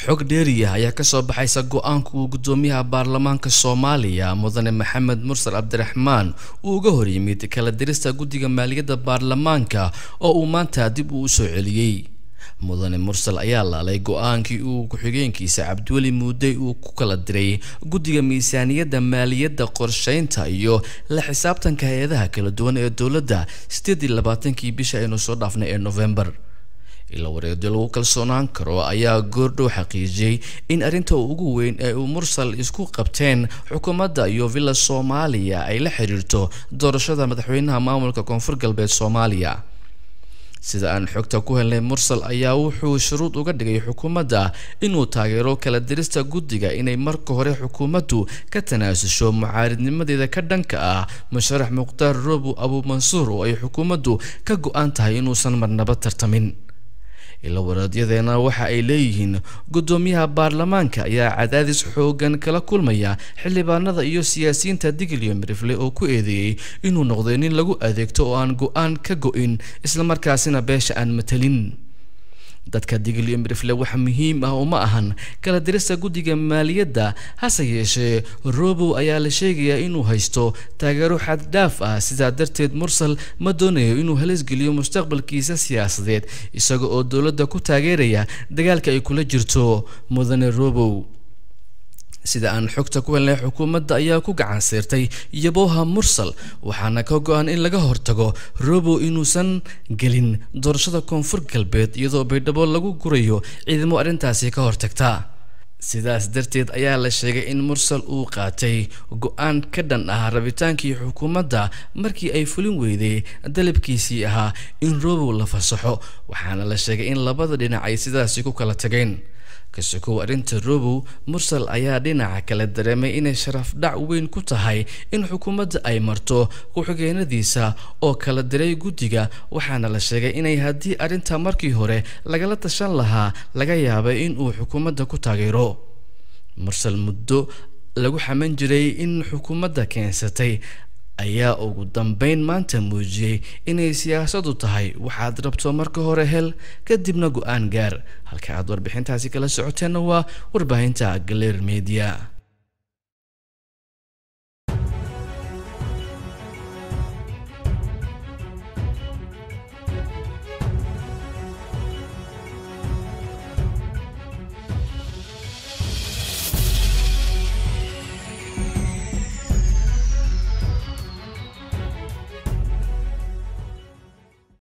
Xog dheeriya ayaa kasoo baxaysa go-aanka uu gudoomiyaha baarlamaanka Soomaaliya Mudane Maxamed Mursal Cabdiraxmaan uu uga horyimid kala dirista guddiga maaliyadda baarlamaanka oo uu maanta dib uu usoo celiyey. Mudane Mursal ayaa laalay go-aankii uu ku-xigeenkiisa Cabdiweli Muudey uu ku kala diray guddiga miisaaniyadda, maaliyadda, qorsheynta iyo la xisaabtanka hay-adaha kala duwan ee dowladda 28-kii bisha aynu soo dhaafnay ee November. Ila wareegyo lagu kalsoonaan karo ayaa goordhow xaqiijiyey in arrinta ugu weyn ee uu Mursal isku qabteen xukuumadda iyo Villa Soomaaliya ay la xiriirto doorashada madaxweynaha maamulka Koonfur Galbeed Soomaaliya. Sida aan xogta ku helnay, Mursal ayaa wuxuu shuruud uga dhigay xukuumadda inuu taageero kala dirista guddiga inay marka hore xukuumaddu ka tanaasusho mucaaridnimadeeda ka dhanka ah musharax Mukhtaar Robo Abuumansuur oo ay xukuumaddu ka go-an tahay inuusan marnaba tartamin. Ila wareedyadeena waxa ay leeyihiin guddoomiyaha baarlamaanka ayaa cadaadis xoogan kala kulmaya xildhibaanada iyo siyaasiyiinta Digil iyo Mirifle oo ku eedeeyey inuu noqday nin lagu adeegto oo aan go-aan ka go-in, islamarkaasina beesha aan matelin. Dadka Digil iyo Mirifle wax muhiim ah uma ahan kala dirista guddiga maaliyadda, hase yeeshee Robow ayaa la sheegayaa inuu haysto taageero xaddhaaf ah. Sidaa darteed Mursal ma doonayo inuu halis geliyo mustaqbalkiisa siyaasadeed isaga oo dowladda ku taageeraya dagaalka ay kula jirto Mudane Robow. Sida aan xogta ku helnay, xukuumadda ayaa ku gacan siirtay yabooha Mursal, waxaana ka go-an in laga hortago Robow inuusan gelin doorashada Koonfur Galbeed iyadoo Baydhabo lagu gurayo ciidamo arrintaasi ka hortagta. Sidaas darteed ayaa la sheegay in Mursal uu qaatay go-aan ka dhan ah rabitaankii xukuumadda markii ay fulin weyday dalabkiisii ahaa in Robow la fasaxo, waxaana la sheegay in labada dhinac ay sidaasi ku kala tageen. Kasokow arrinta Robow, Mursal ayaa dhinaca kale dareemay inay sharaf dhac weyn ku tahay in xukuumadda ay marto ku-xigeenadiisa oo kala diray guddiga, waxaana la sheegay inay haddii arrinta markii hore lagala tashan lahaa laga yaabay in uu xukuumadda ku taageero. Mursal muddo lagu xaman jiray in xukuumadda keensatay ayaa ugu dambeyn maanta muujiyey inay siyaasaddu tahay waxaad rabto marka hore hel, kadibna go-aan gaar. Halka aad warbixintaasi kala socoteenna waa warbaahinta Galeer Media.